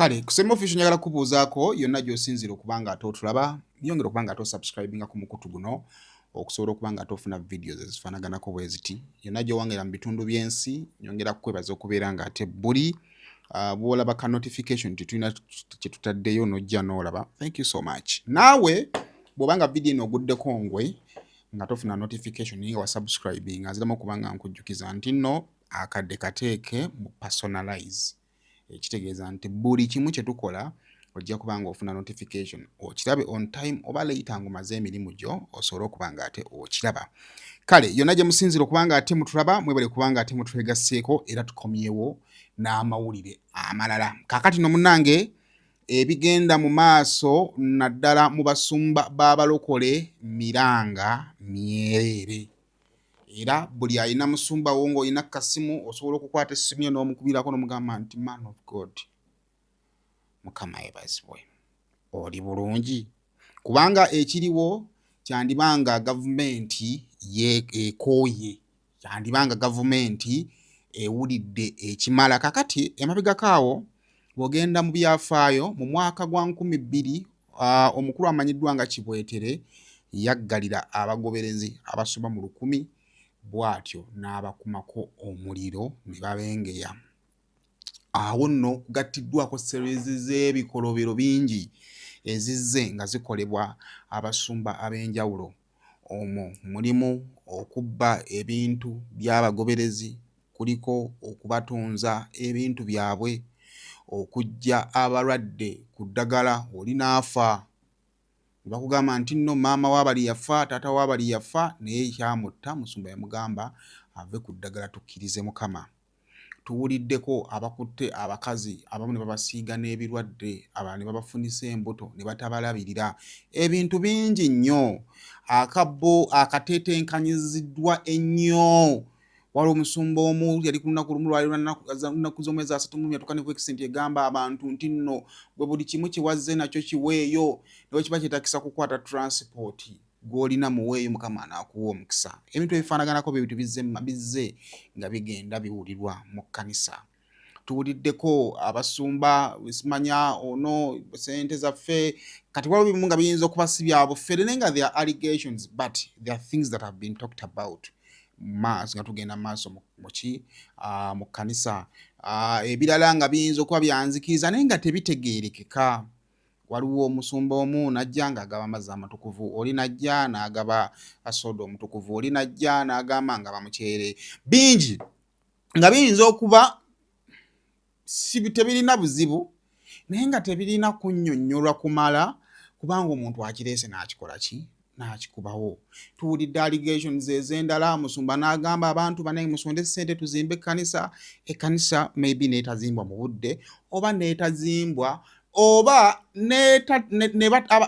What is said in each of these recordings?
Kale kusema official, njagala kubuuzaako yonna gy'osinziira okuba nga ate otulaba, yongera okuba nga ate osubscribinga ku mukutu guno okusobola okuba nga ate ofuna videos ezifaanaganako bwe ziti yonna gy'owangira mu bitundu by'ensi. Nyongera kukwebaza okubeera nga ate buli bw'olaba ka notification nti tulina kye tutaddeyo n'ojja n'olaba. Thank you so much. Naawe bw'oba nga video eno oguddeko ngwe nga tofuna notification naye nga wasubscribinga, nziramu okuba nga nkujjukiza nti nno akadde kateeke mu personalize, ekitegeeza nti buli kimu kye tukola ojja kuba nga ofuna notification, okirabe on time oba later ng'omaze emirimu gyo osobole okuba nga ate okiraba. Kale yonna gye musinziira okuba nga ate mutulaba, mwebale kuba nga ate mutwegasseeko, era tukomyewo n'amawulire amalala. Kaakati no munnange, ebigenda mu maaso naddala mu basumba b'abalokole miranga myereere, era buli alina musumba wo ng'olina kasimu osobola okukwata essimu yo n'omukubirako n'omugamba nti, "Man of God, Mukama yebazibwe, oli bulungi?" Kubanga ekiriwo kyandibanga gavumenti ekooye, kyandibanga gavumenti ewulidde ekimala. Kakati emabegako awo bw'ogenda mu byafaayo, mu mwaka gwa 2000 omukulu amanyiddwa nga Kibwetere yaggalira abagoberezi abasoba mu 1000, bw'atyo n'abakumako omuliro ne babengeya. Awo nno kugattiddwako series z'ebikolobero bingi ezizze nga zikolebwa abasumba ab'enjawulo. Omwo mulimu okubba ebintu by'abagoberezi, kuliko okubatunza ebintu byabwe, okuggya abalwadde ku ddagala, oli n'afa ne bakugamba nti nno maama w'abali yafa, taata w'abali yafa, naye ekyamutta musumba yamugamba ave ku ddagala, tukkirize Mukama. Tuwuliddeko abakutte abakazi abamu ne babasiiga n'ebirwadde, abalala ne babafunisa embuto ne batabalabirira. Ebintu bingi nnyo, akabbo akatetenkanyiziddwa ennyo. Waliwo omusumba omu yali ku lunaku lumu, lwali lwa nnaku z'omwezi 30 yatuuka ne ku extent egamba abantu nti nno gwe buli kimu kiwazze nakyo kiweeyo, ne bwe kiba kyetaagisa kukwata transport gw'olina muweeyo, Mukama anaakuwa omukisa. Ebintu ebifaanaganako bye bityo bizze nga bigenda biwulirwa mu kkanisa. Tuwuliddeko abasumba simanya ono sente zaffe. Kati waliwo bimu nga biyinza okuba si bya bufere, naye nga there are allegations, but there are things that have been talked about maaso nga tugenda maaso muki mu kkanisa. Ebirala nga biyinza okuba byanzikiriza naye nga tebitegeerekeka. Waliwo omusumba omu najja ng'agaba amazzi amatukuvu, oli najja n'agaba soda omutukuvu, oli najja n'agamba nga bamukyere. Bingi nga biyinza okuba si tebirina buzibu, naye nga tebirina kunnyonnyolwa kumala, kubanga omuntu akireese n'akikola ki n'akikubawo. Tuwulidde allegations ez'endala, musumba n'agamba abantu bane musonde ssente tuzimbe ekkanisa, ekkanisa maybe neetazimbwa mu budde oba neetazimbwa oba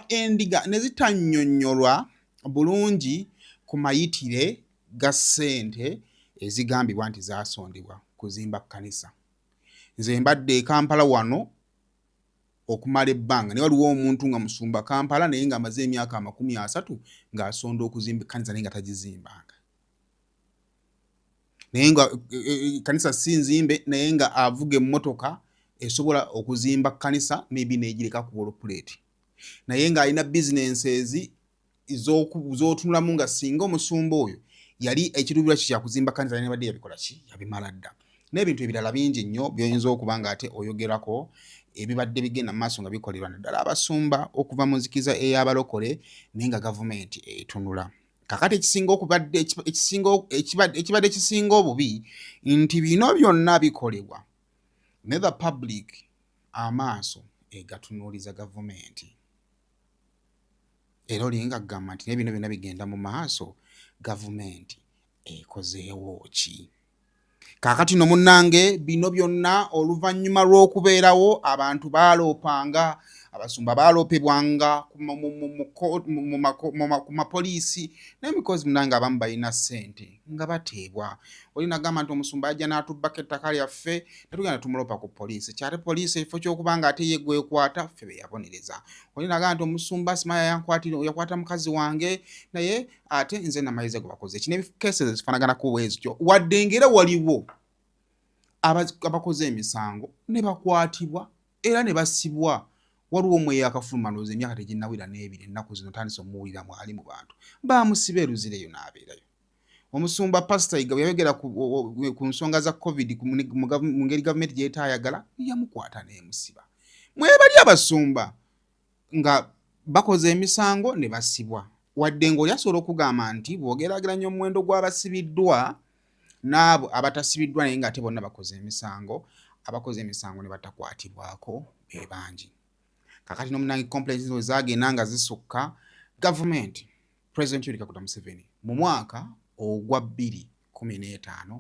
endiga ne zitannyonnyolwa bulungi ku mayitire ga ssente ezigambibwa nti zaasondebwa kuzimba kkanisa. Nze mbadde e Kampala wano okumala ebbanga, naye waliwo omuntu nga musumba Kampala naye ng'amaze emyaka 30 ng'asonda okuzimba ekkanisa naye nga tagizimbanga, naye nga ekkanisa si nzimbe, naye nga avuga emmotoka esobola okuzimba kkanisa, maybe n'egireka ku wall, naye ng'alina businesses z'otunulamu nga singa omusumba oyo yali ekiruubirwa kye kyakuzimba kkanisa, yandibadde yabikola ki, yabimala dda. N'ebintu ebirala bingi nnyo by'oyinza okuba nga ate oyogerako ebibadde bigenda mu maaso nga bikolerwa naddala abasumba okuva mu nzikiza ey'abalokole, naye nga gavumenti etunula. Kakati ekisinga okubadde ekibadde kisinga obubi nti bino byonna bikolebwa ne the public amaaso egatunuuliza gavumenti, era olinga kugamba nti naye bino byonna bigenda mu maaso, gavumenti ekozeewo ki? Kaakati no munnange, bino byonna oluvannyuma lw'okubeerawo abantu baaloopanga, abasumba baaloopebwanga ku mapoliisi, naye mikozi munnange abamu balina ssente nga bateebwa. Oli nagamba nti omusumba ajja n'atubbako ettaka lyaffe ne tugenda tumuloopa ku poliisi, kyate poliisi ekifo ky'okuba nga ate ye gwekwata ffe be yabonereza. Oli nagamba nti omusumba simaya yakwata mukazi wange, naye ate nze namaliza gwe bakoze kino. Cases ezifaanaganako bwe zityo, wadde ng'era waliwo abakoze emisango ne bakwatibwa. Era ne basibwa. Waliwo omu eyakafuluma ndowooza emyaka teginnawera n'ebiri ennaku zino ntandise omuwulira mwali mu bantu. Baamusiba e Luzira eyo n'abeerayo. Omusumba Pasita Yiga bwe yayogera ku nsonga za Covid mu ngeri gavumenti gy'etaayagala yamukwata n'emusiba. Mwebali abasumba nga bakoze emisango ne basibwa. Wadde ng'oli asobola okugamba nti bw'ogeraageranya omuwendo gw'abasibiddwa n'abo abatasibiddwa naye ng'ate bonna bakoze emisango, abakoze emisango ne batakwatibwako be bangi. Kakati n'omunange complaints zino zaagenda nga zisukka, gavumenti President Yoweri Kaguta Museveni mu mwaka ogwa 2015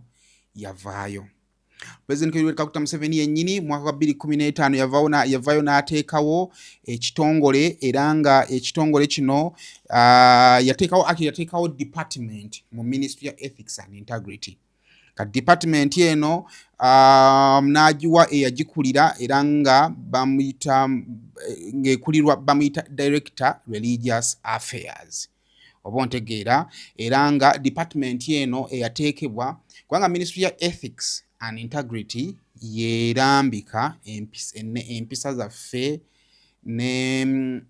yavaayo. President Yoweri Kaguta Museveni yennyini mu mwaka gwa 2015 yavaayo n'ateekawo ekitongole, era nga ekitongole kino yateekawo, actually yateekawo department mu Ministry ya Ethics and Integrity. Ka department eno n'agiwa eyagikulira, era nga bamuyita, ng'ekulirwa bamuyita Director Religious Affairs, oba ontegeera. Era nga department eno eyateekebwa kubanga Ministry ya Ethics and Integrity yerambika empisa zaffe ne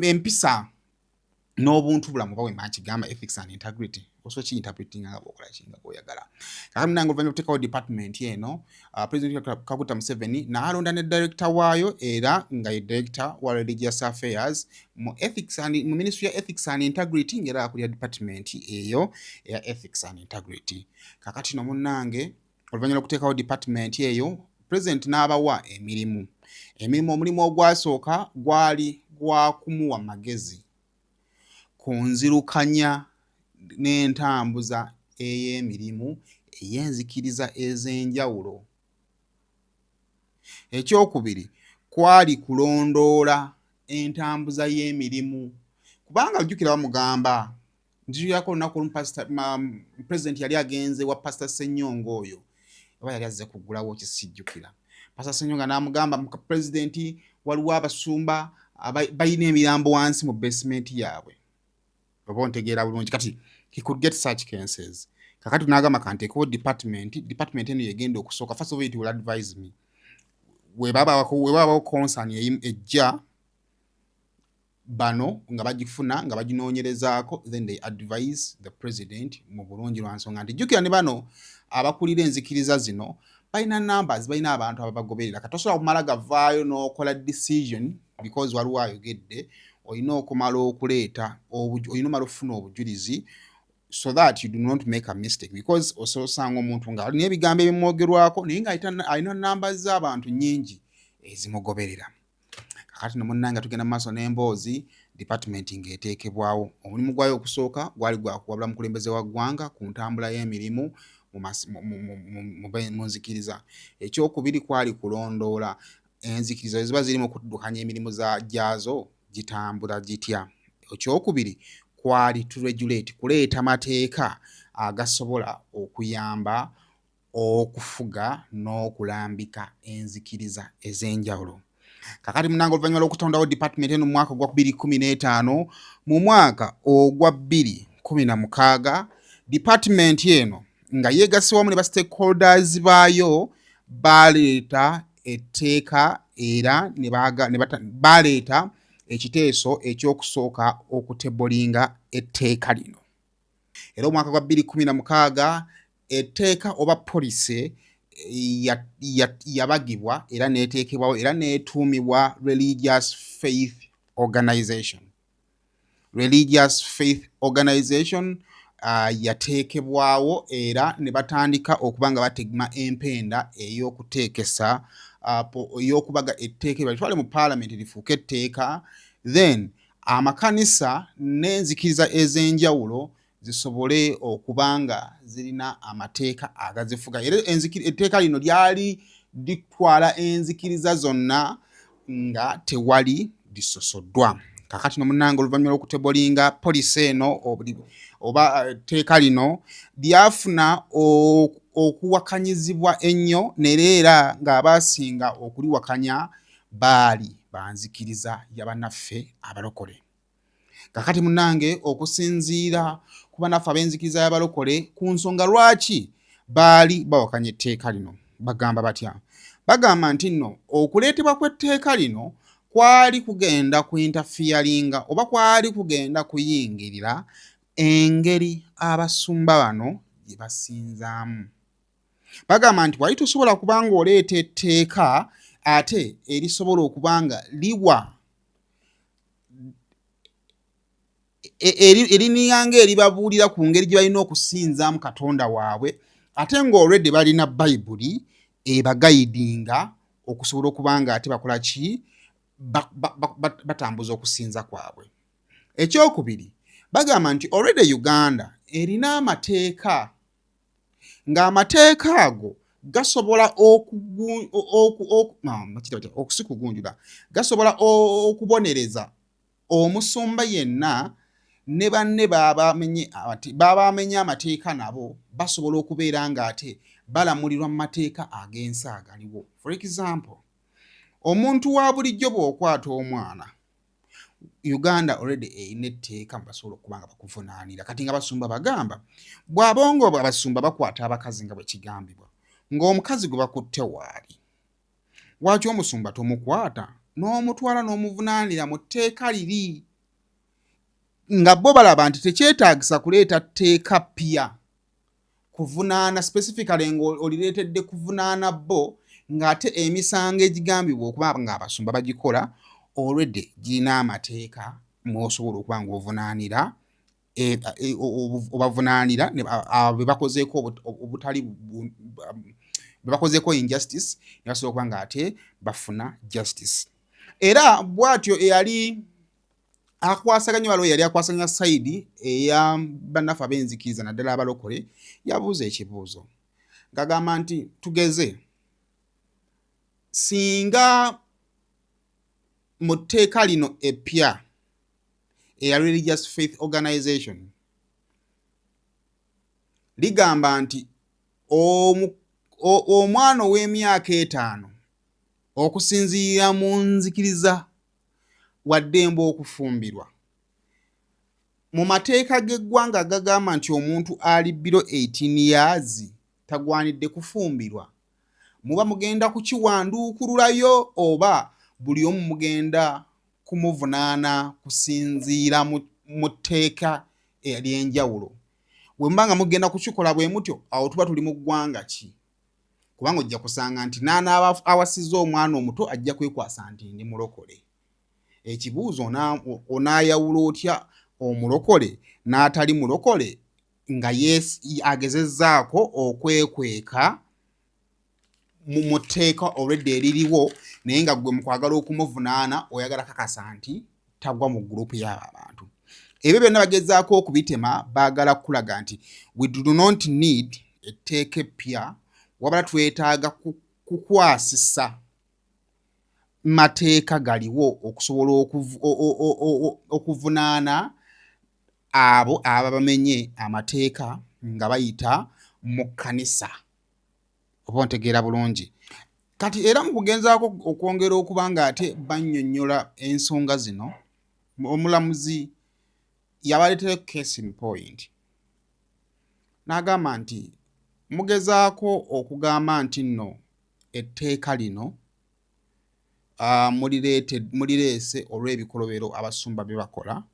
empisa n'obuntu bulamu, oba wemba nkigamba ethics and integrity, osobola kiinterpretinga nga bwokola kinga bwoyagala. Kakati munange, oluvannyuma okuteekawo department eno, President Kaguta Museveni n'alonda ne director waayo, era nga ye Director wa Religious Affairs mu ethics and mu Ministry ya Ethics and Integrity, ng'era akulira department eyo eya Ethics and Integrity. Kakati no munnange, oluvannyuma lw'okuteekawo department eyo, President n'abawa emirimu. Omulimu ogwasooka gwali gwa kumuwa magezi ku nzirukanya n'entambuza ey'emirimu ey'enzikiriza ez'enjawulo. Ekyokubiri kwali kulondoola entambuza y'emirimu, kubanga ojjukira bamugamba, nzijukirako olunaku olumu President yali agenze wa Pastor Ssenyonga oyo, oba yali azze kuggulawo kisijjukira. Pastor Ssenyonga n'amugamba, "President, waliwo abasumba balina emirambo wansi mu basement yaabwe," oba ontegeera bulungi. Kati he could get such cases. Kakati n'agamba, "Kanteekewo department. Department eno yegenda okusooka. First of all, it will advise me webabawo concern ejja, bano nga bagifuna, nga baginoonyerezaako, then they advise the president mu bulungi." Lwa nsonga nti jjukira ne bano abakulira enzikiriza zino balina numbers, balina abantu ababagoberera. Kati tosobola kumala gavaayo n'okola decision because waliwo ayogedde. Olina okumala okuleeta, olina omala okufuna obujulizi so that you do not make a mistake, because osobola osanga omuntu nga alina ebigambo ebimwogerwako naye nga alina namba z'abantu nnyingi ezimugoberera. Kakati no munnange, tugenda mu maaso n'emboozi. Department ng'eteekebwawo, omulimu gwayo okusooka gwali gwa kuwabula mukulembeze wa ggwanga ku ntambula y'emirimu mu nzikiriza. Ekyokubiri kwali kulondoola enzikiriza bwe ziba ziri mu kuddukanya emirimu gyazo gitambula gitya. Ekyokubiri kwali to regulate, kuleeta mateeka agasobola okuyamba okufuga n'okulambika enzikiriza ez'enjawulo. Kakati munange, oluvannyuma lw'okutondawo department eno mu mwaka ogwa 2015, mu mwaka ogwa 2016 department eno nga yeegasse wamu ne ba stakeholders baayo baleeta etteeka, era ne baleeta ekiteeso ekyokusooka okutablinga etteeka lino. Era omwaka gwa 2016 etteeka oba policy yabagibwa era n'eteekebwawo era n'etuumibwa Religious Faith Organization. Religious Faith Organization yateekebwawo era ne batandika okuba nga bategema empenda ey'okuteekesa, ey'okubaga etteeka balitwale mu Paalamenti lifuuke etteeka, then amakanisa n'enzikiriza ez'enjawulo zisobole okuba nga zirina amateeka agazifuga. Era etteeka lino lyali litwala enzikiriza zonna nga tewali lisosoddwa. Kakati no munnange, oluvannyuma lw'okutablinga policy eno oba etteeka lino, lyafuna okuwakanyizibwa ennyo, neera ng'abaasinga okuliwakanya baali banzikiriza y'abannaffe abalokole. Kakati munnange, okusinziira ku bannaffe ab'enzikiriza y'abalokole ku nsonga lwaki baali bawakanya etteeka lino, bagamba batya? Bagamba nti nno okuleetebwa kw'etteeka lino kwali kugenda ku interferinga oba kwali kugenda kuyingirira engeri abasumba bano gye basinzaamu. Bagamba nti wali tosobola kuba ng'oleeta etteeka ate erisobola okuba nga liwa eriniyanga eribabuulira ku ngeri gye balina okusinzaamu Katonda waabwe, ate ng'olwedde balina Bayibuli ebagayidinga okusobola okuba nga ate bakola ki, batambuza okusinza kwabwe. Ekyokubiri, bagamba nti already Uganda erina amateeka, ng'amateeka ago gasobola okusikugunjula, gasobola okubonereza omusumba yenna ne banne baba amenye amateeka, nabo basobola okubeera ng'ate balamulirwa mu mateeka ag'ensi agaliwo. For example, omuntu wa bulijjo bw'okwata omwana, Uganda already erina etteeka basobola okuba nga bakuvunaanira. Kati nga basumba bagamba bw'abongo abasumba bakwata abakazi nga bwe kigambibwa ng'omukazi gwe bakutte waali, lwaki omusumba tomukwata n'omutwala n'omuvunaanira mu tteeka liri? Nga bo balaba nti tekyetaagisa kuleeta tteeka ppya kuvunaana specifically ng'olireetedde kuvunaana bo, ng'ate emisango egigambibwa okuba ng'abasumba bagikola already girina amateeka mw'osobola okuba ng'ovunaanira obavunaanira be bakozeeko obutali, be bakozeeko injustice, ne basobola okuba ng'ate bafuna justice. Era bw'atyo eyali akwasaganya waliwo yali akwasaganya side eya bannaffe ab'enzikiriza, naddala abalokole, yabuuza ekibuuzo ng'agamba nti tugeze singa mu tteeka lino eppya eya Religious Faith Organization ligamba nti omwana ow'emyaka 5 okusinziira mu nzikiriza waddembe okufumbirwa, mu mateeka g'eggwanga gagamba nti omuntu ali below 18 years tagwanidde kufumbirwa, muba mugenda kukiwanduukululayo oba buli omu mugenda kumuvunaana kusinziira mu tteeka ery'enjawulo? Bwe muba nga mugenda kukikola bwe mutyo, awo tuba tuli mu ggwanga ki? Kubanga ojja kusanga nti n'anaaba awasizza omwana omuto ajja kwekwasa nti ndi mulokole. Ekibuuzo, onaayawula otya omulokole n'atali mulokole nga agezezzaako okwekweka mu tteeka olwedda eririwo, naye nga ggwe mu kwagala okumuvunaana oyagala kakasa nti tagwa mu gurupu y'abo abantu? Ebyo byonna bagezaako okubitema, baagala kukulaga nti we do not need etteeka eppya, wabula twetaaga kukwasisa mateeka galiwo okusobola okuvunaana abo aba bamenye amateeka nga bayita mu kkanisa. Oba ontegeera bulungi? Kati era mu kugenzaako okwongera okuba nga ate bannyonnyola ensonga zino, omulamuzi yabaleetera case in point n'agamba nti mugezaako okugamba nti nno etteeka lino mulireese olw'ebikolobero abasumba bye bakola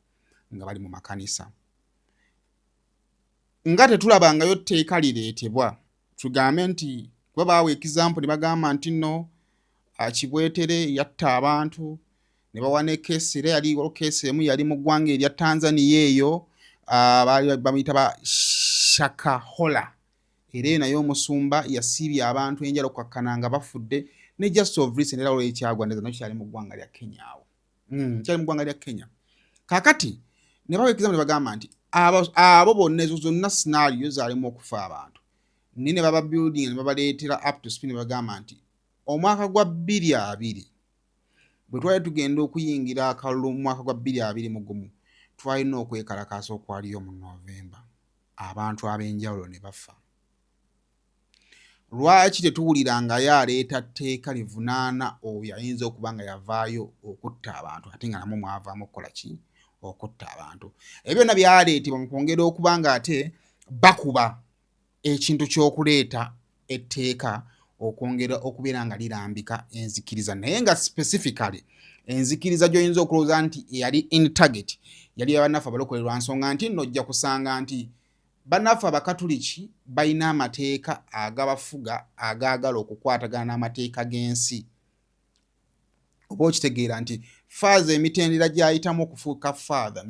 nga bali mu makanisa, nga tetulabangayo tteeka lireetebwa tugambe nti kuba baawa example ne bagamba nti nno Kibwetere yatta abantu ne bawa ne case. Era yali case emu yali mu ggwanga erya Tanzania eyo, baali bamuyita ba Shakahola, era eyo naye omusumba yasiibye abantu enjala okukakkana nga bafudde. Ne just of recent era olwekyagwa ndeza nakyo kyali mu ggwanga lya Kenya awo, kyali mu ggwanga lya Kenya. Kaakati ne bawa example ne bagamba nti abo bonna, ezo zonna scenario zaalimu okufa abantu, naye ne baba building ne babaleetera up to speed ne bagamba nti omwaka gwa 2020 bwe twali tugenda okuyingira akalulu mu mwaka gwa 2021, twalina okwekalakaasa okwaliyo mu Novemba, abantu ab'enjawulo ne bafa. Lwaki tetuwulirangayo aleeta tteeka livunaana oyo ayinza okuba nga yavaayo okutta abantu, ate nga namwe mwavaamu okukola ki, okutta abantu? Ebyo byonna byaleetebwa mu kwongera okuba nga ate bakuba ekintu ky'okuleeta etteeka. okwongera okubeera nga lirambika enzikiriza, naye nga specifically enzikiriza gy'oyinza okulowooza nti eyali in target yali yabannaffe abalokole, lwa nsonga nti nno ojja kusanga nti bannaffe Abakatuliki balina amateeka agabafuga agaagala okukwatagana n'amateeka g'ensi. Oba okitegeera nti faaza emitendera gy'ayitamu okufuuka faatha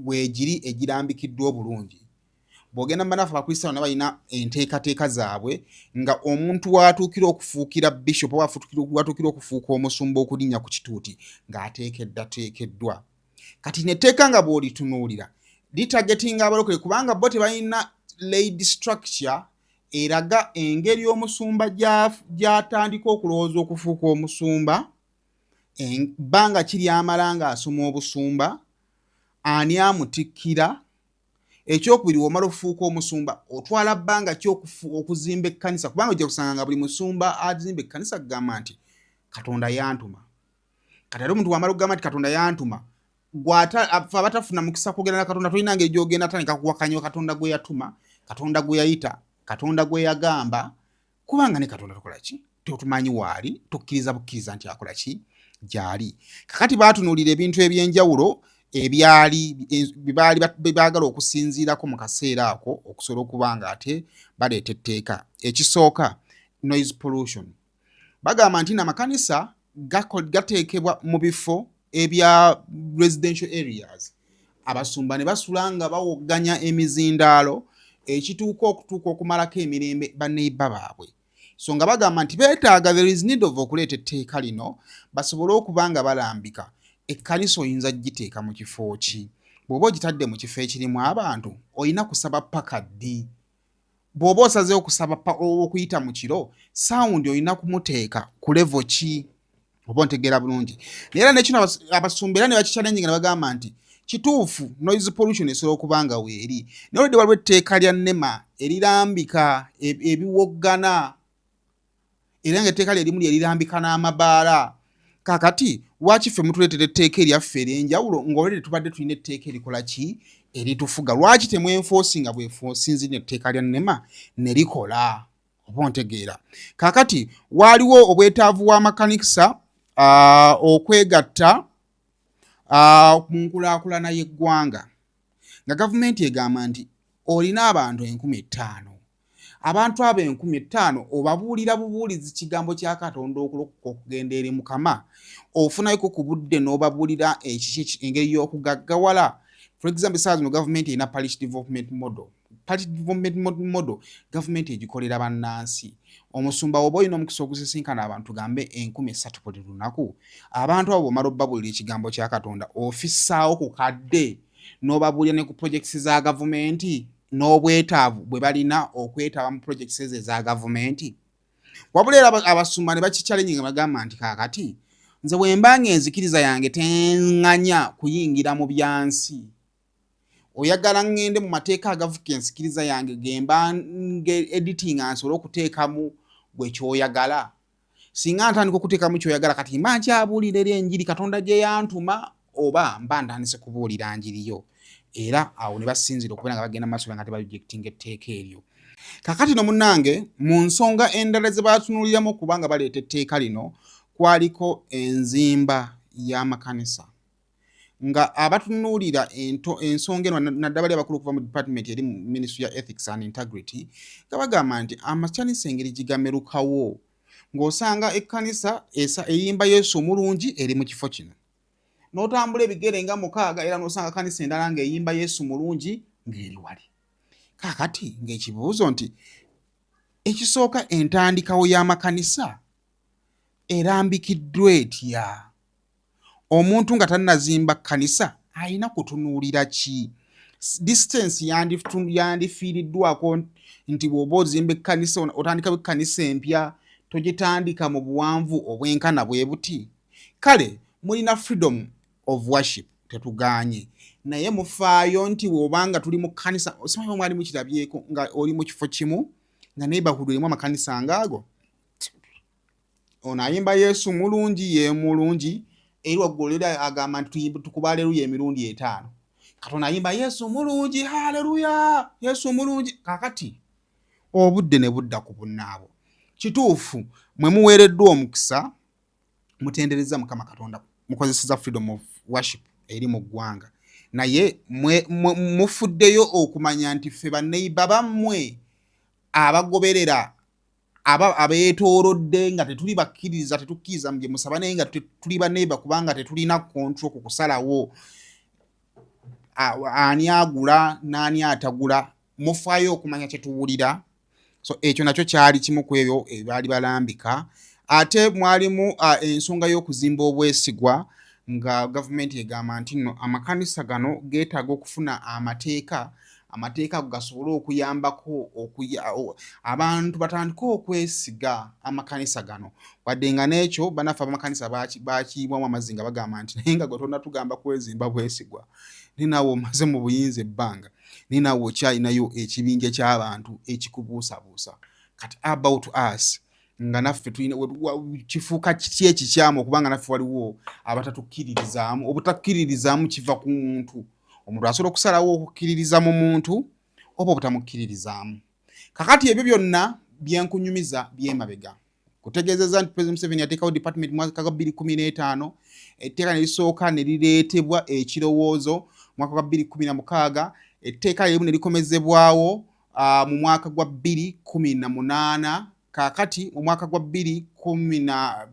weegiri egirambikiddwa obulungi. Bw'ogenda mu bannaffe Abakristaayo, nabo balina enteekateeka zaabwe, nga omuntu w'atuukira okufuukira bishop oba watuukira okufuuka omusumba, okulinnya ku kituuti, ng'ateekeddateekeddwa. Kati netteeka nga bw'olitunuulira litargetinga abalokole, kubanga bo tebalina laid structure eraga engeri omusumba gy'atandika okulowooza okufuuka omusumba, bbanga kiryamala ng'asoma obusumba, ani amutikkira. Ekyokubiri, womala okufuuka omusumba, otwala bbanga ki okuzimba ekkanisa? Kubanga ojja kusanga nga buli musumba azimba ekkanisa kugamba nti Katonda yantuma. Kati ate omuntu wamala okugamba nti Katonda yantuma, gwe abatafuna mukisa kwogera na Katonda, tolina ngeri gyogenda tandika kuwakanya Katonda gwe yatuma, Katonda gwe yayita, Katonda gwe yagamba, kubanga ne Katonda tukola ki? Totumanyi waali, tukkiriza bukkiriza nti akola ki? Gyali. Kakati baatunuulira ebintu ebyenjawulo ebyali byebaali baagala okusinziirako mu kaseera ako okusobola okuba nga ate baleeta etteeka. Ekisooka, noise pollution. Bagamba nti namakanisa gateekebwa mu bifo ebya residential areas, abasumba ne basula nga bawogganya emizindaalo, ekituuka okutuuka okumalako emirembe baneiba baabwe. So nga bagamba nti beetaaga, there is need of okuleeta etteeka lino basobole okuba nga balambika ekkanisa. Oyinza giteeka mu kifo ki? Bw'oba ogitadde mu kifo ekirimu abantu, olina kusaba paka ddi? Bw'oba osazeewo okusaba okuyita mu kiro, sound olina kumuteeka ku level ki? Oba ontegeera bulungi? Naye era nekino abasumba era ne bakichallenginga ne bagamba nti kituufu, noise pollution esobola okuba nga weeri, naye olwedde waliwo etteeka lya NEMA erirambika ebiwoggana, era nga etteeka lyerimu lyerirambika n'amabaala. Kakati lwaki ffe mutuleetera etteeka eryaffe ery'enjawulo, ng'olwedde tubadde tulina etteeka erikola ki? Eritufuga. Lwaki temwenforcinga bwenforcinzi netteeka lya NEMA ne likola? Oba ontegeera? Kakati waaliwo obwetaavu w'amakanisa okwegatta mu nkulaakulana y'eggwanga, nga gavumenti egamba nti olina abantu 5000. Abantu abo 5000 obabuulira bubuulizi kigambo kya Katonda okulokoka okugenda eri Mukama? Ofunayoko ku budde n'obabuulira ekiki, engeri y'okugaggawala? For example, esaawa zino gavumenti erina parish development model. Parish development model gavumenti egikolera bannansi. Omusumba woba olina omukisa ogusisinkana abantu gambe 3000 buli lunaku, abantu abo bwomala obbabuulira ekigambo kya Katonda, ofissaawo ku kadde n'obabuulira ne ku projects za gavumenti n'obwetaavu bwe balina okwetaba mu projects ezo eza gavumenti. Wabula era abasumba ne bakichallenginga, bagamba nti kaakati nze bwe mba nga enzikiriza yange teŋŋanya kuyingira mu byansi, oyagala ŋŋende mu mateeka agavuka enzikiriza yange gemba editing nsobole okuteekamu gwe kyoyagala? Singa ntandika okuteekamu kyoyagala, kati mba nkyabuulira eri enjiri Katonda gye yantuma, oba mba ntandise kubuulira njiriyo? Era awo ne basinzira okubeera nga bagenda maaso nga tebarejectinga etteeka eryo. Kakati no munnange, mu nsonga endala ze batunuuliramu okuba nga baleeta etteeka lino, kwaliko enzimba y'amakanisa, nga abatunuulira ensonga eno, naddala bali abakulu okuva mu department eri mu Ministry ya Ethics and Integrity, nga bagamba nti amakanisa engeri gigamerukawo, ng'osanga ekkanisa eyimba Yesu omulungi eri mu kifo kino, n'otambula ebigere nga 6, era n'osanga kanisa endala ng'eyimba Yesu mulungi ng'eri wali. Kaakati ng'ekibuuzo nti ekisooka, entandikawo y'amakanisa erambikiddwa etya? Omuntu nga tannazimba kkanisa alina kutunuulira ki? Distance yandifiiriddwako nti bw'oba ozimba ekkanisa, otandikawo ekkanisa empya, togitandika mu buwanvu obwenkana bwe buti. Kale mulina freedom of worship, tetugaanye, naye mufaayo nti bw'obanga tuli mu kkanisa, simanyi mwali mukirabyeko nga oli mu kifo kimu nga neighborhood erimu amakanisa ngaago, ono ayimba Yesu mulungi, ye mulungi eri waggulu, era agamba nti tukuba aleluya emirundi etaano. Katonda ayimba Yesu mulungi, haleluya, Yesu mulungi. Kakati obudde ne budda ku bunnaabo. Kituufu, mwe muweereddwa omukisa, mutendereza Mukama Katonda, mukozeseza freedom of worship eri mu ggwanga, naye mufuddeyo okumanya nti ffe baneiba bammwe abagoberera aba abeetoolodde nga tetuli bakkiriza, tetukkiriza mu bye musaba, naye nga tuli baneiba, kubanga tetulina control ku kusalawo ani agula n'ani atagula. Mufaayo okumanya kye tuwulira? So ekyo nakyo kyali kimu ku ebyo ebaali balambika. Ate mwalimu ensonga y'okuzimba obwesigwa, nga gavumenti egamba nti nno amakanisa gano geetaaga okufuna amateeka, amateeka ago gasobole okuyambako abantu batandike okwesiga amakanisa gano, wadde nga n'ekyo banaffe abamakanisa bakiyibwamu amazzi, nga bagamba nti naye nga gwe tonnatugamba kwezimba bwesigwa, naye naawe omaze mu buyinza ebbanga, naye naawe okyalinayo ekibinja ky'abantu ekikubuusabuusa. Kati about us, nga naffe tulina kifuuka kiki ekikyamu okubanga naffe waliwo abatatukkiririzaamu? Obutakkiririzaamu kiva ku muntu. Omuntu asobola okusalawo okukkiririza mu muntu oba obutamukkiririzaamu. Kakati ebyo byonna byenkunyumiza byemabega kutegeezeza nti President Museveni yateekawo department mu mwaka gwa 2015. Etteeka ne lisooka ne lireetebwa ekirowoozo mwaka gwa 2016, etteeka lyerimu ne likomezebwawo mu mwaka gwa 2018. Kaakati mu mwaka gwa 210 na,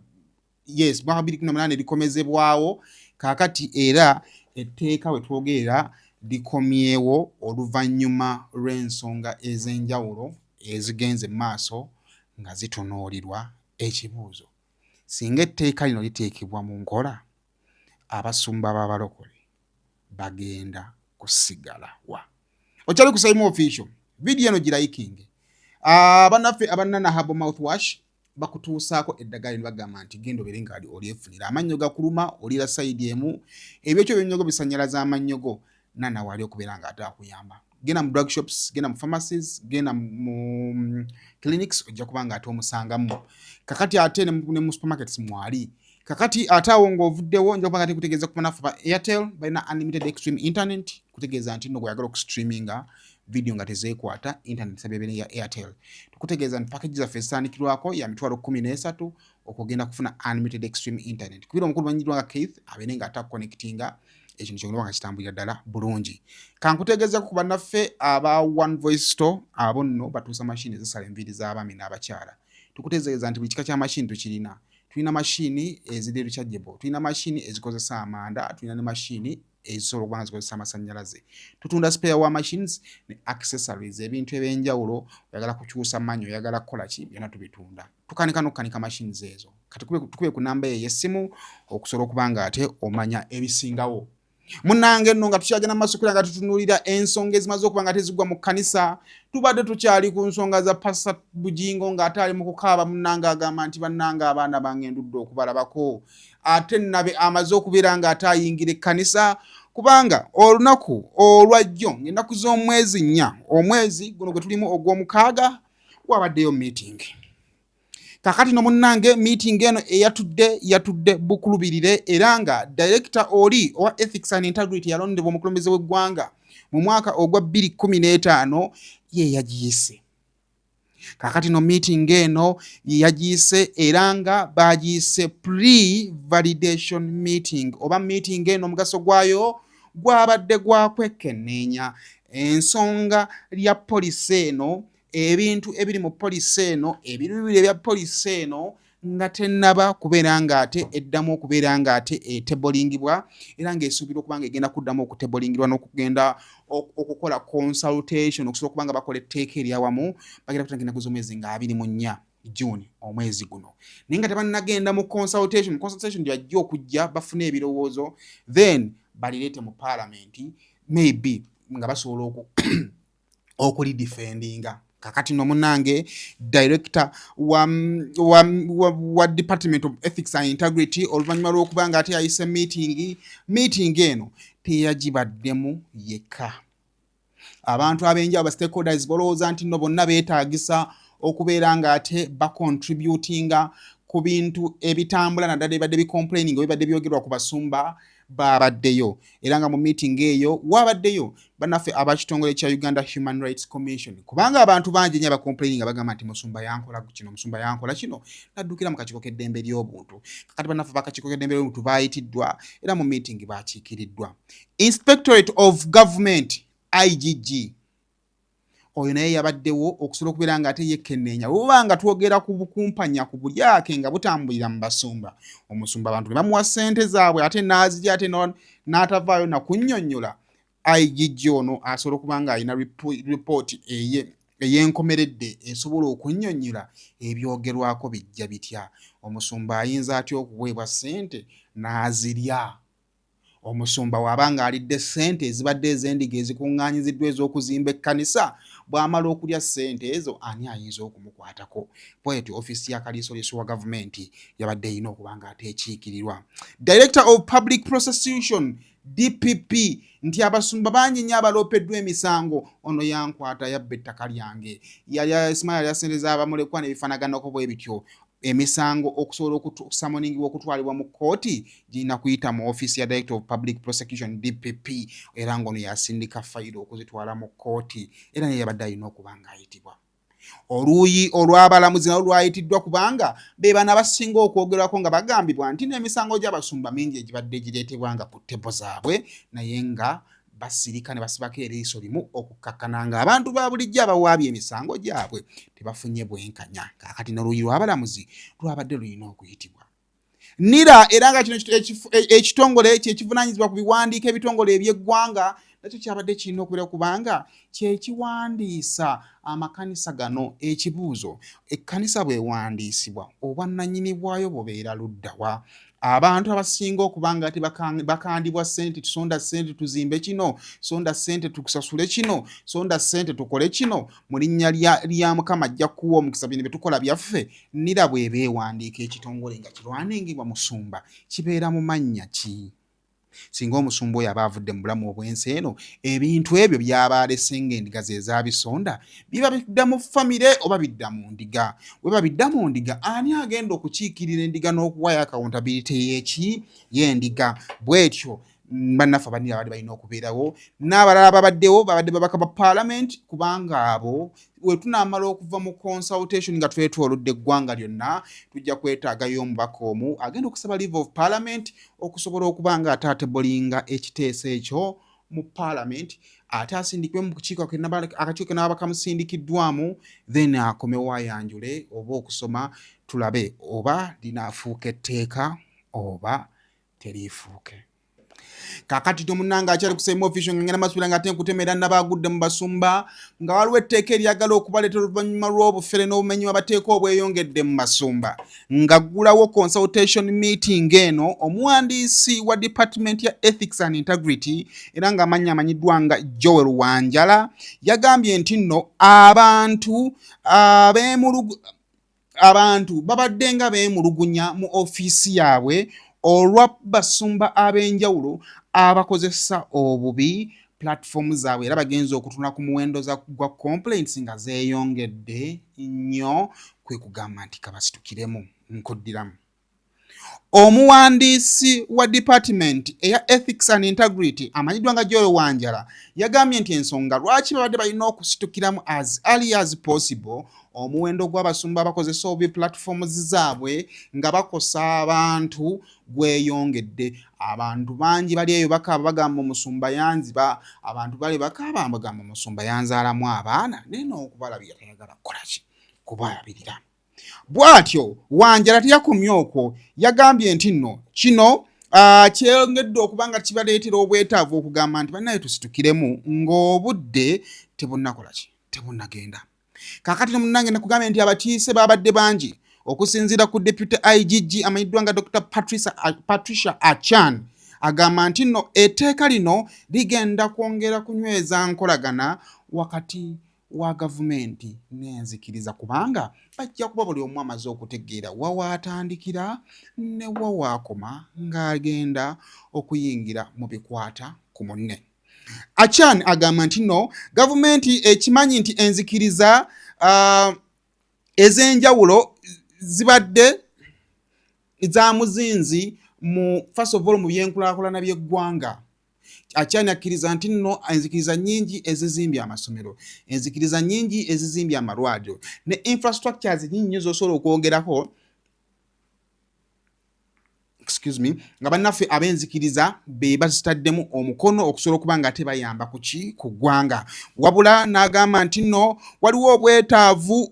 yes, mwaka 2018 ne likomezebwawo. Kaakati era etteeka we twogerera likomyewo oluvannyuma lw'ensonga ez'enjawulo ezigenze mu maaso nga zitunuulirwa. Ekibuuzo: singa etteeka lino liteekebwa mu nkola, abasumba b'abalokole bagenda kusigala wa? Okyali ku Saimu Official. Vidiyo eno girayikinge. Bannaffe abannana herbal mouthwash bakutuusaako eddagala lino, bagamba nti genda obeere nga olyefunira. Amannyo gakuluma, olira side emu, ebyekyo ebyonnyogo bisanyalaza amannyo go, nana waali okubeera nga ate akuyamba. Genda mu drug shops, genda mu pharmacies, genda mu clinics, ojja kuba nga ate omusangamu. Kakati ate ne mu supermarkets mwali. Kakati ate awo ng'ovuddewo, nja kuba nga ate kutegeeza ku banafu ba Airtel, balina unlimited extreme internet, kutegeeza nti nno gweyagala okustreaminga video nga tezeekwata, internet sabebere ya Airtel. Tukutegeeza nti package zaffe ezitandikirwako ya 13,000 okugenda kufuna unlimited extreme internet. Kubira omukulu manyiddwa nga Keith abeere nga ate akuconnectinga, ekintu kyongera nga kitambulira ddala bulungi. Kankutegeezako ku bannaffe aba One Voice Store. Abo nno batuusa mashini ezisala enviiri z'abaami n'abakyala. Tukutegeeza nti buli kika kya mashini tukirina. Tulina mashini eziri rechargeable, tulina mashini ezikozesa amanda, tulina ne mashini ezisobola okuba nga zikozesa amasannyalaze. Tutunda spare wa machines ne accessories, ebintu ebyenjawulo. Oyagala kukyusa manyo, oyagala kukola ki, byonna tubitunda. Tukanika n'okukanika machines ezo. Kati tukube ku namba eyo ey'essimu okusobola okuba nga ate omanya ebisingawo. Munnange nno, nga tukyagenda maaso kubeera nga tutunuulira ensonga ezimaze okuba nga tezigwa mu kkanisa, tubadde tukyali ku nsonga za Pastor Bujingo ng'ate ali mu kukaaba. Munnange, agamba nti bannange, abaana bange ndudde okubalabako, ate nabe amaze okubeera ng'ate ayingira ekkanisa, kubanga olunaku olwajjo, ng'ennaku z'omwezi 4, omwezi guno gwe tulimu ogw'omukaaga, wabaddeyo meeting. Kakati no munnange, meeting eno eyatudde yatudde bukulubirire, era nga director oli owa ethics and integrity yalondebwa omukulembeze w'eggwanga mu mwaka ogwa 2015 ye yagiyise. Kakati no meeting eno yagiyise, era nga bagiyise pre validation meeting, oba meeting eno omugaso gwayo gwabadde gwa kwekenneenya ensonga lya policy eno, ebintu ebiri mu policy eno, ebirubiri ebya policy eno nga tennaba kubeera ng'ate eddamu okubeera ng'ate etebolingibwa, era ng'esuubirwa okuba nga egenda kuddamu okutebolingibwa n'okugenda okukola consultation okusobola okuba nga bakola etteeka eryawamu. Bagenda kutandika ennaku z'omwezi nga 24 June, omwezi guno, naye nga tebannagenda mu consultation. Consultation gyajja okujja bafune ebirowoozo, then balireete mu parliament, maybe nga basobola okulidefendinga. Kakati no munange, director wa Department of Ethics and Integrity, oluvannyuma lw'okuba nga ate yayise meeting, meeting eno teyagibaddemu yekka. Abantu ab'enjawulo, ba stakeholders, balowooza nti nno bonna beetaagisa okubeera ng'ate bacontributinga. ku bintu ebitambula naddala ebibadde bicomplaining ebibadde byogerwa ku basumba baabaddeyo era nga mu meeting eyo waabaddeyo bannaffe abakitongole kya Uganda Human Rights Commission kubanga abantu bangi nnyo abacomplaining nga bagamba nti musumba yankola kino, musumba yankola kino, naddukira mu kakiiko k'eddembe ly'obuntu. Kakati bannaffe bakakiiko k'eddembe ly'obuntu baayitiddwa era mu meeting baakiikiriddwa. Inspectorate of Government, IGG, oyo naye yabaddewo okusobola okubeera nga ate yekkenneenya bwe nga twogera ku bukumpanya, ku bulyake nga butambulira mu basumba. Omusumba abantu ne bamuwa ssente zaabwe ate n'azirya ate n'atavaayo nakunnyonnyola. IGG ono asobola okuba nga alina ripooti ey'enkomeredde esobola okunnyonnyola ebyogerwako bijja bitya. Omusumba ayinza atya okuweebwa ssente n'azirya? Omusumba w'aba ng'alidde ssente ezibadde ez'endiga ezikuŋŋaanyiziddwa ez'okuzimba ekkanisa, bw'amala okulya ssente ezo ani ayinza okumukwatako? Bwetyo ofiisi ya kaliisoliiso wa gavumenti yabadde erina okuba nga ate ekiikirirwa. Director of Public Prosecution, DPP, nti abasumba bangi nnyo abaloopeddwa emisango, ono yankwata, yabba ettaka lyange, yali simanyi alya ssente z'abamulekwa n'ebifaanaganako bwe bityo. Emisango okusobola okusummoningibwa okutwalibwa mu kkooti girina kuyita mu ofiisi ya Director of Public Prosecution, DPP, era ng'ono yasindika fayiro okuzitwala mu kkooti era naye yabadde alina okuba ng'ayitibwa. Oluuyi olw'abalamuzi nalwo lwayitiddwa kubanga be bano abasinga okwogerwako nga bagambibwa nti n'emisango gy'abasumba mingi egibadde gireetebwa nga ku table zaabwe naye nga basirika ne basibako eriiso limu okukkakkana nga abantu ba bulijjo abawaabye emisango gyabwe tebafunye bwenkanya. Kaakati n'oluuyi lw'abalamuzi lwabadde lulina okuyitibwa. NIRA, era nga kino ekitongole kyekivunaanyizibwa ku biwandiiko ebitongole eby'eggwanga, nakyo kyabadde kirina okubeera kubanga kyekiwandiisa amakanisa gano. Ekibuuzo, ekkanisa bw'ewandiisibwa, obwannannyini bwayo bubeera luddawa? Abantu abasinga okuba nga bakandibwa ssente, tusonda ssente tuzimbe kino, sonda ssente tukusasule kino, sonda ssente tukole kino mu linnya lya Mukama ajja kukuwa omukisa, bino bye tukola byaffe. NIRA bw'eba ewandiika ekitongole nga kirwanengibwa musumba, kibeera mu mannya ki? Singa omusumba oyo aba avudde mu bulamu obw'ensi eno, ebintu ebyo by'aba alese ng'endiga ze zaabisonda biba bidda mu famire oba bidda mu ndiga? Weba bidda mu ndiga, ani agenda okukiikirira endiga n'okuwayo accountability y'eki y'endiga? Bw'etyo bannaffe abanira abadde balina okubeerawo. N'abalala babaddewo babadde babaka ba paalamenti kubanga abo we tunaamala okuva mu consultation nga twetoolodde eggwanga lyonna, tujja kwetaagayo omubaka omu agenda okusaba leave of parliament okusobola okuba nga ate atablinga ekiteeso ekyo mu parliament, ate asindikibwe mu kukiiko akakiiko kenaaba kamusindikiddwamu, then akomewo ayanjule oba okusoma tulabe oba linaafuuka etteeka oba teriifuuke. Kakati tomunanga akyali ku Same Official nga ngenda masubira nga ate nkutemera nabaagudde mu basumba nga waliwo etteeka eryagala okubaleeta oluvannyuma lw'obufere n'obumenyi bw'abateeka obweyongedde mu basumba. Ng'aggulawo consultation meeting eno, omuwandiisi wa department ya Ethics and Integrity, era ng'amannya amanyiddwa nga Joel Wanjala, yagambye nti nno abantu abeemulugu abantu babadde nga beemulugunya mu ofiisi yaabwe olwa basumba ab'enjawulo abakozesa obubi platform zaabwe, era bagenza okutuna ku muwendo gwa complaints nga zeeyongedde nnyo, kwe kugamba nti kabasitukiremu. Nkuddiramu, omuwandiisi wa department eya Ethics and Integrity amanyiddwa nga Joel Wanjala yagambye nti ensonga lwaki babadde balina okusitukiramu as early as possible, omuwendo gw'abasumba abakozesa obubi platforms zaabwe nga bakosa abantu gweyongedde. Abantu bangi bali eyo bakaaba bagamba omusumba yanziba, abantu bali bakaaba bagamba omusumba yanzaalamu abaana naye n'okubalabira tayagala kukolaki kubalabirira. Bw'atyo Wanjala teyakomye okwo, yagambye nti nno kino kyeyongedde okuba nga kibaleetera obwetaavu okugamba nti bannaye tusitukiremu ng'obudde tebunnakola ki, tebunnagenda. Kaakati nomunange nakugambye nti abakiise babadde bangi. Okusinziira ku Deputy IGG amanyiddwa nga Dr Patricia Achan, agamba nti nno etteeka lino ligenda kwongera kunyweza nkolagana wakati wa gavumenti n'enzikiriza kubanga bajja kuba buli omu amaze okutegeera wa waatandikira ne wa waakoma ng'agenda okuyingira mu bikwata ku munne. Achan agamba nti no gavumenti ekimanyi nti enzikiriza ez'enjawulo zibadde za muzinzi mu first of all mu byenkulaakulana by'eggwanga. Akyani akkiriza nti nno enzikiriza nnyingi ezizimbye amasomero, enzikiriza nnyingi ezizimbye amalwaliro ne infrastructures nnyingi nnyo z'osobola okwogerako, excuse me, nga bannaffe ab'enzikiriza be bazitaddemu omukono okusobola okuba nga ate bayamba ku ki ku ggwanga. Wabula n'agamba nti nno waliwo obwetaavu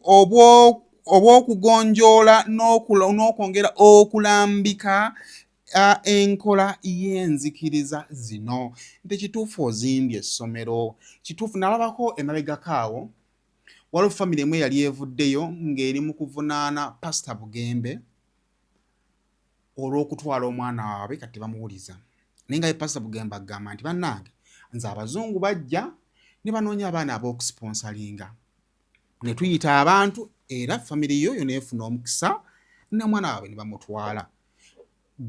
obw'okugonjoola n'okwongera okulambika enkola y'enzikiriza zino, nti kituufu ozimbye essomero, kituufu. Nalabako emabegako awo waliwo famire emu eyali evuddeyo ng'eri mu kuvunaana Pasita Bugembe olw'okutwala omwana waabwe, kati tebamuwuliza. Naye nga ye Pasita Bugembe agamba nti bannange, nze abazungu bajja ne banoonya abaana ab'okusiponsalinga ne tuyita abantu, era famire yoyo neefuna omukisa n'omwana waabwe ne bamutwala.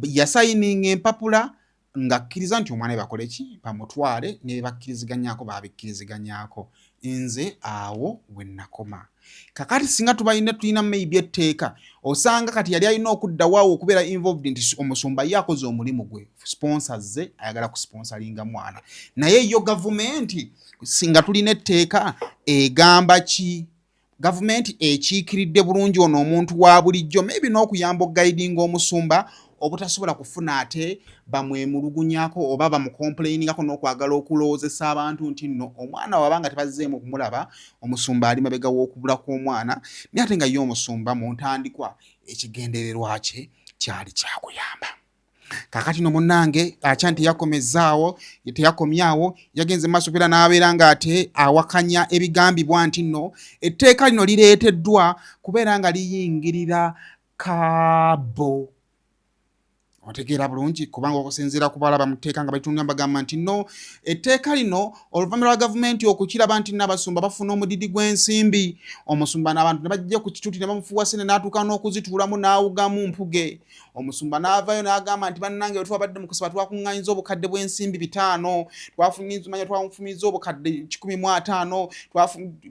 Yasayininga empapula ng'akkiriza nti omwana we bakole ki, bamutwale, ne bye bakkiriziganyako baabikkiriziganyako. Nze awo we nakoma. Kakati singa tubalina, tulina maybe etteeka, osanga kati yali alina okuddawo awo okubeera involved nti omusumba ye akoze omulimu gwe, sponsor ze ayagala kusponsalinga mwana. Naye yo gavumenti, singa tulina etteeka, egamba ki? Gavumenti ekiikiridde bulungi ono omuntu wa bulijjo, maybe n'okuyamba okuguidinga omusumba obutasobola kufuna ate bamwemulugunyako oba bamucomplainingako n'okwagala okulowoozesa abantu nti nno omwana waba nga tebazzeemu okumulaba, omusumba ali mabega w'okubula kw'omwana. Naye ate nga ye omusumba mu ntandikwa ekigendererwa kye kyali kyakuyamba. Kaakati no munnange Achan teyakomezaawo, teyakomyawo, yagenze maaso era n'abeera ng'ate awakanya ebigambibwa nti nno etteeka lino lireeteddwa kubeera nga liyingirira kaabo. Otegeera bulungi, kubanga okusinziira ku balaba mu tteeka nga balitunula, bagamba nti no etteeka lino oluvannyuma lwa gavumenti okukiraba nti n'abasumba bafuna omudidi gw'ensimbi, omusumba n'abantu ne bajja ku kituuti ne bamufuuwa sente n'atuuka n'okuzituulamu n'awugamu mpuge. Omusumba n'avaayo n'agamba nti bannange, bwe twabadde mu kusaba twakuŋŋaanyiza obukadde bw'ensimbi 500, twafunyizmanya twafumiza obukadde 150,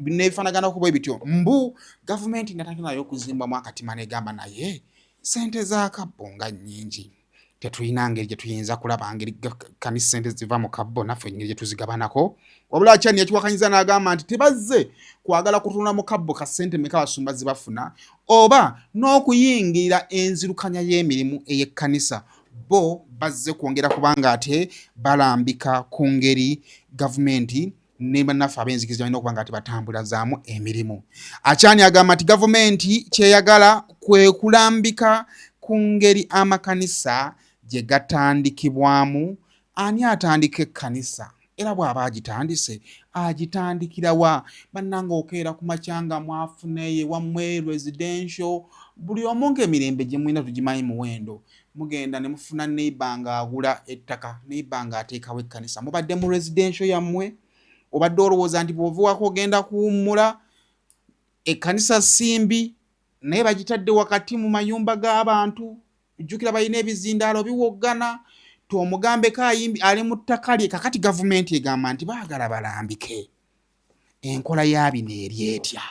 n'ebifaanaganako bwe bityo. Mbu gavumenti natandika nayo okuzimbamu akatima n'egamba, naye sente za kabbo nga nnyingi, tetulina ngeri gye tuyinza kulaba ngeri kanisa sente ziva mu kabbo naffe engeri gye tuzigabanako. Wabula Akyani yakiwakanyiza n'agamba nti tebazze kwagala kutunula mu kabbo ka ssente meka basumba zibafuna oba n'okuyingirira enzirukanya y'emirimu ey'ekkanisa. Bo bazze kwongera kubanga ate balambika ku ngeri gavumenti ne bannaffe ab'enzikiriza balina okuba nga tebatambulazaamu emirimu. Akyani agamba nti gavumenti kyeyagala kwe kulambika ku ngeri amakanisa gye gatandikibwamu, ani atandika ekkanisa, era bw'aba agitandise agitandikira wa. Bannanga, okeera ku makya nga mwafuneeyo ewammwe residential, buli omu ng'emirembe gye mulina tugimanyi muwendo, mugenda ne mufuna neighbor ng'agula ettaka, neighbor ng'ateekawo ekkanisa. Mubadde mu residential yammwe, obadde olowooza nti bw'ova waka ogenda kuwummula. Ekkanisa simbi, naye bagitadde wakati mu mayumba g'abantu. Jjukira balina ebizindaalo biwoggana, twomugambeko ayimbi ali mu ttaka lye. Kakati gavumenti egamba nti baagala balambike enkola ya bino eri etya.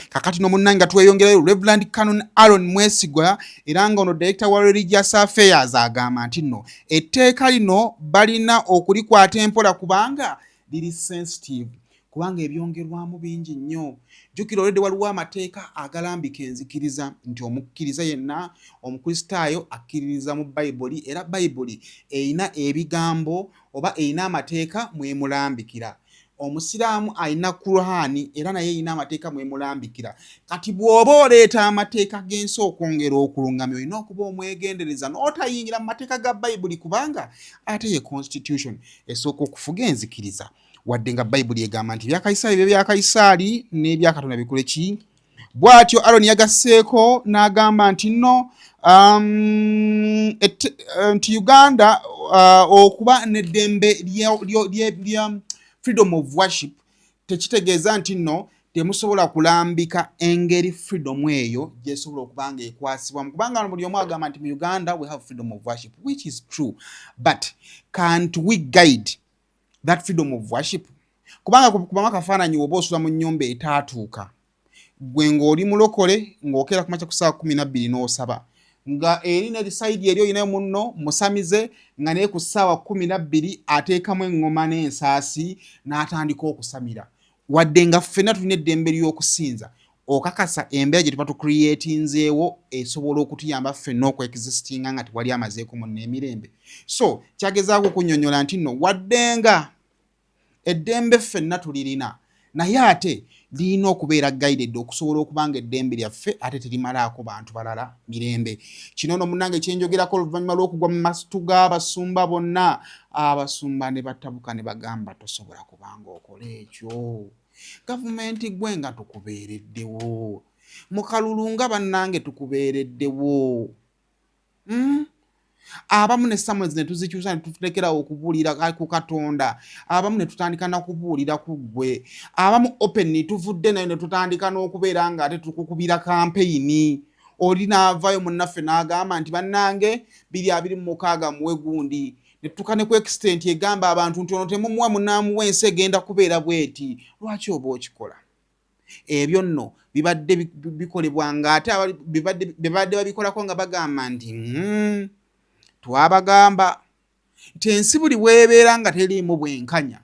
Kakati no munnange nga tweyongerayo, Reverend Canon Aaron Mwesigwa, era nga ono director wa religious affairs, agamba nti nno etteeka lino balina okulikwata empola kubanga liri sensitive, kubanga ebyongerwamu bingi nnyo. Jjukira olwedde waliwo amateeka agalambika enzikiriza nti omukkiriza yenna omukristaayo akkiririza mu Bayibuli, era Bayibuli erina ebigambo oba erina amateeka mwemulambikira. Omusiraamu alina Kurani, era naye erina amateeka mwemulambikira. Kati bw'oba oleeta amateeka g'ensi okwongera okulungamya, olina okuba omwegendereza n'otayingira mu mateeka ga Bayibuli, kubanga ate ye constitution esooka okufuga enzikiriza, wadde nga Bayibuli egamba nti ebyakayisaali bye byakayisaali n'ebyakatonda bikule ki. Bw'atyo Aaron yagasseeko n'agamba nti nno nti Uganda okuba n'eddembe lya freedom of worship tekitegeeza nti nno temusobola kulambika engeri freedom eyo gyesobola okuba nga ekwasibwamu, kubanga buli omu agamba nti mu Uganda we have freedom of worship, which is true, but can't we guide that freedom of worship? Kubanga kubamu akafaananyi, oba osula mu nnyumba etaatuuka, gwe ng'oli mulokole, ng'okeera ku makya ku ssaawa 12 n'osaba. Nga eri ne side eri olinayo munno musamize, nga naye ku ssaawa 12 ateekamu eŋŋoma n'ensaasi n'atandika okusamira, wadde nga ffenna tulina eddembe ly'okusinza. Okakasa embeera gye tuba tucreatinzeewo esobola okutuyamba ffenna okuexistinga nga tewali amazeeko munno emirembe? So kyagezaako okunyonyola nti nno wadde nga eddembe ffenna tulirina, naye ate lirina okubeera guided okusobola okuba nga eddembe lyaffe ate terimalaako bantu balala mirembe. Kino no munnange kyenjogerako oluvannyuma lw'okugwa mu masitu g'abasumba bonna, abasumba ne batabuka ne bagamba, "Tosobola kubanga okola ekyo. Gavumenti gwe nga tukubeereddewo mu kalulu, nga bannange tukubeereddewo." Abamu ne sermons ne tuzikyusa ne tutulekerawo okubuulira ku Katonda, abamu ne tutandika nakubuulira ku ggwe, abamu open tuvudde nayo ne tutandika n'okubeera nga ate tukukubira kampeyini. Oli n'avaayo munnaffe n'agamba nti, "Bannange, 2026 muwe gundi," ne tutuuka ne ku extent egamba abantu nti ono temumuwa, munaamuwa ensi egenda kubeera bweti. Lwaki oba okikola ebyo? Nno bibadde bikolebwa ng'ate bibadde babikolako nga bagamba nti, twabagamba nti ensi buli bwebeera nga teriimu bwenkanya,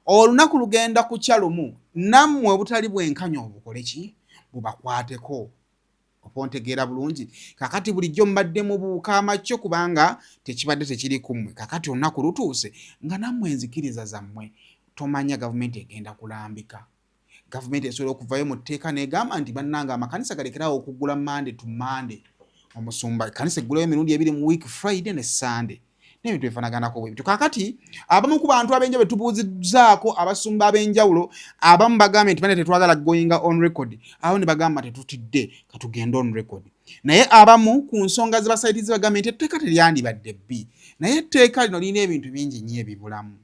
olunaku lugenda kukya lumu nammwe obutali bwenkanya obukole ki bubakwateko." Oba ontegeera bulungi? Kakati bulijjo mubadde mubuuka amakyo kubanga tekibadde tekiri ku mmwe. Kakati olunaku lutuuse nga nammwe enzikiriza zammwe tomanya gavumenti egenda kulambika. Gavumenti esobola okuvayo mu tteeka n'egamba nti, "Bannange, amakanisa galekerawo okuggula Monday to Monday. Omusumba ekkanisa eggulayo emirundi ebiri mu week, Friday ne Sunday," n'ebintu ebifaanaganako bwe bityo. Kaakati abamu ku bantu ab'enjawulo tubuuzizaako, abasumba ab'enjawulo, abamu bagambye nti, "Bane, tetwagala going on record." Abamu ne bagamba, "Tetutidde, katugende on record." Naye abamu ku nsonga ze basayitizi bagambye nti etteeka teryandibadde bbi, naye etteeka lino lirina ebintu bingi nnyo ebibulamu.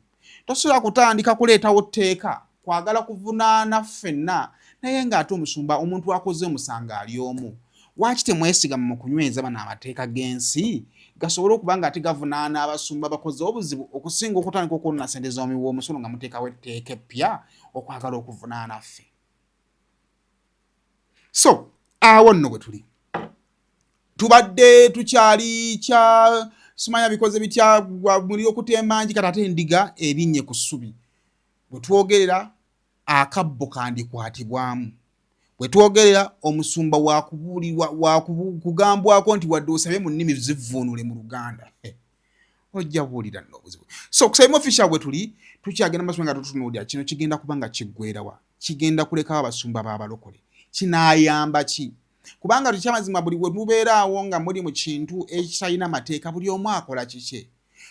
Tosobola kutandika kuleetawo tteeka kwagala kuvunaana ffenna, naye ng'ate omusumba omuntu akoze omusango ali omu. Waaki temwesiga mu kunyweza bano amateeka g'ensi gasobole okuba nga ate gavunaana abasumba bakoze obuzibu, okusinga okutandika okwonona sente z'omuwi w'omusolo nga muteekawo etteeka eppya okwagala okuvunaana ffe? So awo nno bwe tuli, tubadde tukyali kya simanya bikoze bitya muliro okutemba nji. Kati ate endiga erinnye ku ssubi. Bwe twogerera, akabbo kandikwatibwamu. Bwe twogerera, omusumba wakubuulirwa, wakugambwako nti wadde osabye mu nnimi zivvuunule mu Luganda, ojja buwulira nno obuzibu. So kusaimu official bwe tuli tukyagenda maaso nga tutunuulira kino kigenda kuba nga kiggwerawa, kigenda kulekawo abasumba b'abalokole, kinaayamba ki? Kubanga tukyamazima, buli bwe mubeeraawo nga muli mu kintu ekitalina mateeka, buli omu akola kikye.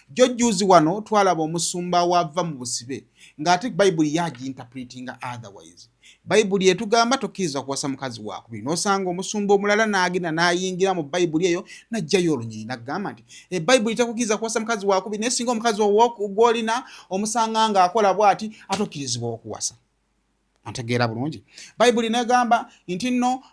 Jjo jjuuzi wano twalaba omusumba wava mu busibe ng'ate Bayibuli yagiinterpretinga otherwise. Bayibuli etugamba tokkiriza kuwasa mukazi wakubiri, n'osanga omusumba omulala n'agenda n'ayingira mu Bayibuli eyo n'ajjayo olunyiri n'agamba nti ebayibuli tekukkiriza kuwasa mukazi wakubiri, naye singa omukazi gw'olina omusanga ng'akola bw'ati, ate okkirizibwa okuwasa. Antegeera bulungi? Bayibuli negamba nti nno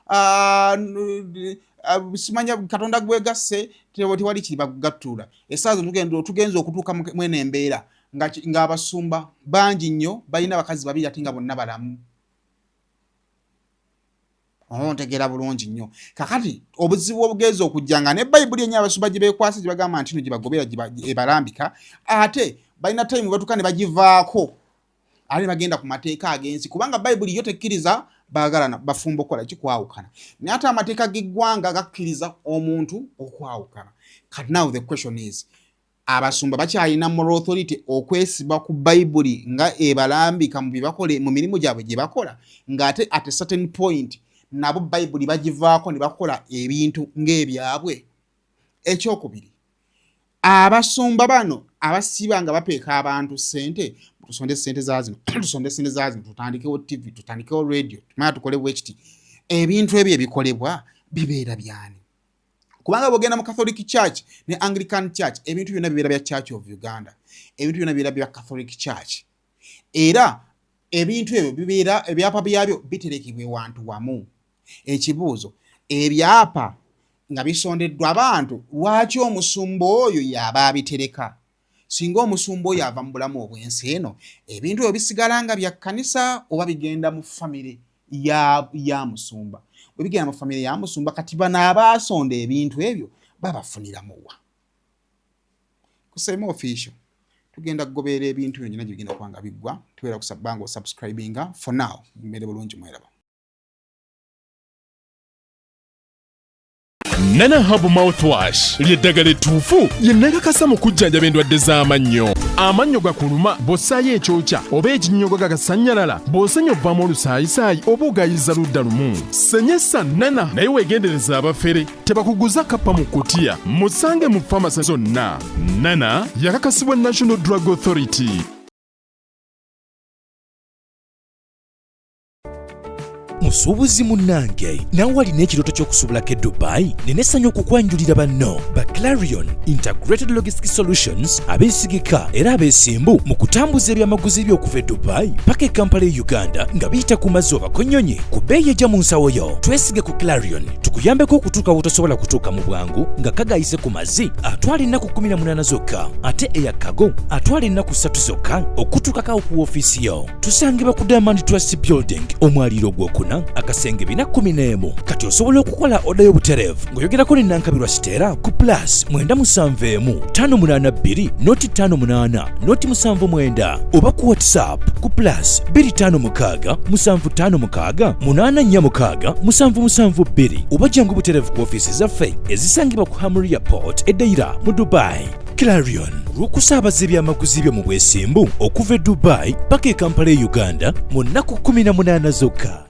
simanya Katonda gwegasse tewali kiribagattuula. Essaawa zino tugenza okutuuka mwene embeera ng'abasumba bangi nnyo balina bakazi babiri ate nga bonna balamu. Ontegeera bulungi nnyo? Kakati obuzibu obugenza okujja nga ne Bayibuli enyo abasumba gye beekwasa, gye bagamba nti no gye bagobera ebalambika, ate balina time batuuka ne bagivaako, ate ne bagenda ku mateeka ag'ensi, kubanga Bayibuli yo tekkiriza baagalana bafumba okukola kikwawukana, naye ate amateeka g'eggwanga gakkiriza omuntu okwawukana. Kati now the question is, abasumba bakyalina moral authority okwesiba ku Bayibuli nga ebalambika mu byebakole mu mirimu gyabwe gye bakola, ng'ate at a certain point nabo Bayibuli bagivaako ne bakola ebintu ng'ebyabwe? Ekyokubiri, abasumba bano abasiba nga bapeeka abantu ssente, "Tusonde ssente za zino, tusonde ssente za zino, tutandikewo TV, tutandikewo radio, tumala tukole bwekiti," ebintu ebyo ebikolebwa bibeera byani? Kubanga bwogenda mu Catholic Church ne Anglican Church, ebintu byonna bibeera bya Church of Uganda, ebintu byonna bibeera bya Catholic Church, era ebintu ebyo bibeera ebyapa byabyo biterekebwa ewantu wamu. Ekibuuzo, ebyapa nga bisondeddwa abantu, lwaki omusumba oyo yaba abitereka? Singa omusumba oyo ava mu bulamu obw'ensi eno, ebintu ebyo bisigala nga bya kkanisa oba bigenda mu famire ya musumba? Bwe bigenda mu famire ya musumba, kati bano abaasonda ebintu ebyo Babafuniramuwa ku Same Official. Tugenda kugoberera ebintu bino gyonna gyebigenda kuba nga biggwa. Tubeera kusaba nga osubscribinga. For now, mbeere bulungi, mweraba. Nana Hub Mouthwash ly'eddagala ettuufu lye nakakasa mu kujjanjaba endwadde z'amannyo. Amannyo gakuluma, bw'ossaayo ekyokya oba ekinnyogo gagasannyalala, bw'osenya ovaamu olusaayisaayi oba ogayiza ludda lumu. Senyesa Nana, naye weegendereza abafere tebakuguza kappa mu kutiya. Musange mu famasi zonna. Nana yakakasibwa National Drug Authority. Musuubuzi munnange, naawe alina ekirooto ky'okusuubulako e Dubai, nina essanyu okukwanjulira banno ba Clarion Integrated Logistic Solutions, abeesigika era abeesimbu mu kutambuza ebyamaguzi byo okuva e Dubai paka e Kampala e Uganda nga biyita ku mazzi oba ku nnyonyi ku bbeeyi ejja mu nsawo yo. Twesige ku Clarion tukuyambeko okutuuka w'otosobola kutuuka mu bwangu nga kagayise ku mazzi atwala ennaku 18 zokka, ate eya cargo atwala ennaku 3 zokka okutuukako ku woofiisi yo. Tusangibwa ku Diamond Trust Building, omwaliiro ogwokuna, akasenge 411. Kati osobola okukola oda y'obutereevu ng'oyogerako ne Nankabirwa Siteera ku +971 582 058 079 oba ku WhatsApp ku +256 756 846 772, oba jangu butereevu ku ofiisi zaffe ezisangibwa ku Hamriya Port e Deira mu Dubai. Clarion, olw'okusaabaza ebyamaguzi byo mu bwesimbu okuva e Dubai paka e Kampala e Uganda mu nnaku 18 zokka.